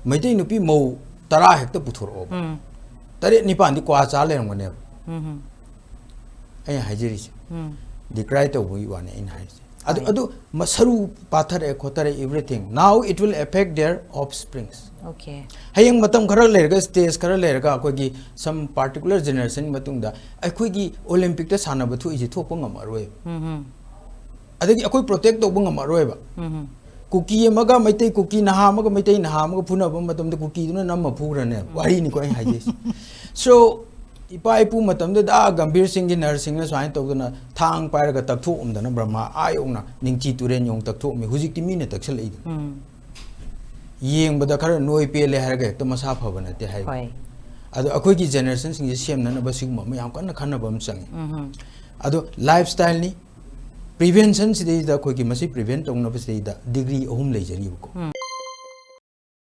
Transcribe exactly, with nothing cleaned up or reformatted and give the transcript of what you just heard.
ꯃꯩꯇꯩ ꯅꯨꯄꯤ ꯃꯧ ꯇꯔꯥ ꯍꯦꯛꯇ ꯄꯨꯊꯣꯔꯛꯑꯣꯕ, ꯎꯝ. ꯇꯔꯦꯠ ꯅꯤꯄꯥꯟꯗꯤ ꯀ꯭ꯋꯥ ꯆꯥ ꯂꯩꯔꯝꯒꯅꯦꯕ꯫ ꯎꯝ. ꯑꯩꯅ ꯍꯥꯏꯖꯔꯤꯁꯦ ꯎꯝ. ꯗꯤꯀ꯭ꯔꯥꯏ ꯇꯧꯕꯒꯤ ꯋꯥꯅꯤ ꯑꯩꯅ ꯍꯥꯏꯔꯤꯁꯦ꯫ ꯑꯗꯨ ꯍꯣꯏ. ꯑꯗꯨ ꯃꯁꯔꯨ ꯄꯥꯊꯔꯛꯑꯦ ꯈꯣꯠꯊꯔꯛꯑꯦ, everything, now it will affect their offsprings. Okay. ꯍꯌꯦꯡ ꯃꯇꯝ ꯈꯔ ꯂꯩꯔꯒ, ꯁ꯭ꯇꯦꯖ ꯈꯔ ꯂꯩꯔꯒ, ꯑꯩꯈꯣꯏꯒꯤ some particular generation ꯃꯇꯨꯡꯗ ꯑꯩꯈꯣꯏꯒꯤ ꯑꯣꯂꯦꯝꯄꯤꯛꯇ ꯁꯥꯟꯅꯕ ꯊꯣꯛꯏꯁꯦ ꯊꯣꯛꯄ ꯉꯝꯃꯔꯣꯏꯕ꯫ ꯎꯝ. ꯑꯗꯒꯤ ꯑꯩꯈꯣꯏ ꯄ꯭ꯔꯣꯇꯦꯛ ꯇꯧꯕ ꯉꯝꯃꯔꯣꯏꯕ꯫ ꯎꯝ. ꯀꯨꯀꯤ ꯑꯃꯒ ꯃꯩꯇꯩ, ꯀꯨꯀꯤ ꯅꯍꯥ ꯑꯃꯒ ꯃꯩꯇꯩ ꯅꯍꯥ ꯑꯃꯒ ꯐꯨꯅꯕ ꯃꯇꯝꯗ ꯀꯨꯀꯤꯗꯨꯅ ꯅꯝꯃ ꯐꯨꯈ꯭ꯔꯅꯦꯕ꯫ ꯋꯥꯔꯤꯅꯤꯀꯣ ꯑꯩꯅ ꯍꯥꯏꯖꯩꯁꯦ꯫ So, ꯏꯄꯥ ꯏꯄꯨ ꯃꯇꯝꯗꯨꯗ, ꯑꯥ, ꯒꯝꯚꯤꯔ ꯁꯤꯡꯒꯤ ꯅꯔꯁꯤꯡꯅ ꯁꯨꯃꯥꯏꯅ ꯇꯧꯗꯅ ꯊꯥꯡ ꯄꯥꯏꯔꯒ ꯇꯛꯊꯣꯛꯑꯝꯗꯅ ꯕ꯭ꯔꯍꯃ ꯑꯥ ꯌꯧꯅ ꯅꯤꯡꯊꯤ ꯇꯨꯔꯦꯟ ꯌꯧꯅ ꯇꯛꯊꯣꯛꯑꯝꯃꯤ꯫ ꯍꯧꯖꯤꯛꯇꯤ ꯃꯤꯅ ꯇꯛꯁꯜꯂꯛꯏꯗꯅ꯫ ꯎꯝ. ꯌꯦꯡꯕꯗ ꯈꯔ ꯅꯣꯏ ꯄꯦꯜꯂꯦ ꯍꯥꯏꯔꯒ ꯍꯦꯛꯇ ꯃꯁꯥ ꯐꯕ ꯅꯠꯇꯦ ꯍꯥꯏꯕ꯫ ꯍꯣꯏ. ꯑꯗꯣ ꯑꯩꯈꯣꯏꯒꯤ ꯖꯦꯅꯦꯔꯦꯁꯟꯁꯤꯡꯁꯦ ꯁꯦꯝꯅꯅꯕ ꯁꯤꯒꯨꯝꯕ ꯑꯃ ꯌꯥꯝ ꯀꯟꯅ ꯈꯟꯅꯕ ꯑꯃ ꯆꯪꯉꯤ꯫ ꯎꯝ. ꯑꯗꯣ ꯂꯥꯏꯐ ꯁ꯭ꯇꯥꯏꯜꯅꯤ, ꯄ꯭ꯔꯤꯚꯦꯟꯁꯟꯁꯤꯗꯩꯗ, ꯑꯩꯈꯣꯏꯒꯤ ꯃꯁꯤ ꯄ꯭ꯔꯤꯚꯦꯟ ꯇꯧꯅꯕꯁꯤꯗꯩꯗ ꯗꯤꯒ꯭ꯔꯤ ꯑꯍꯨꯝ ꯂꯩꯖꯔꯤꯕꯀꯣ꯫ ꯎꯝ.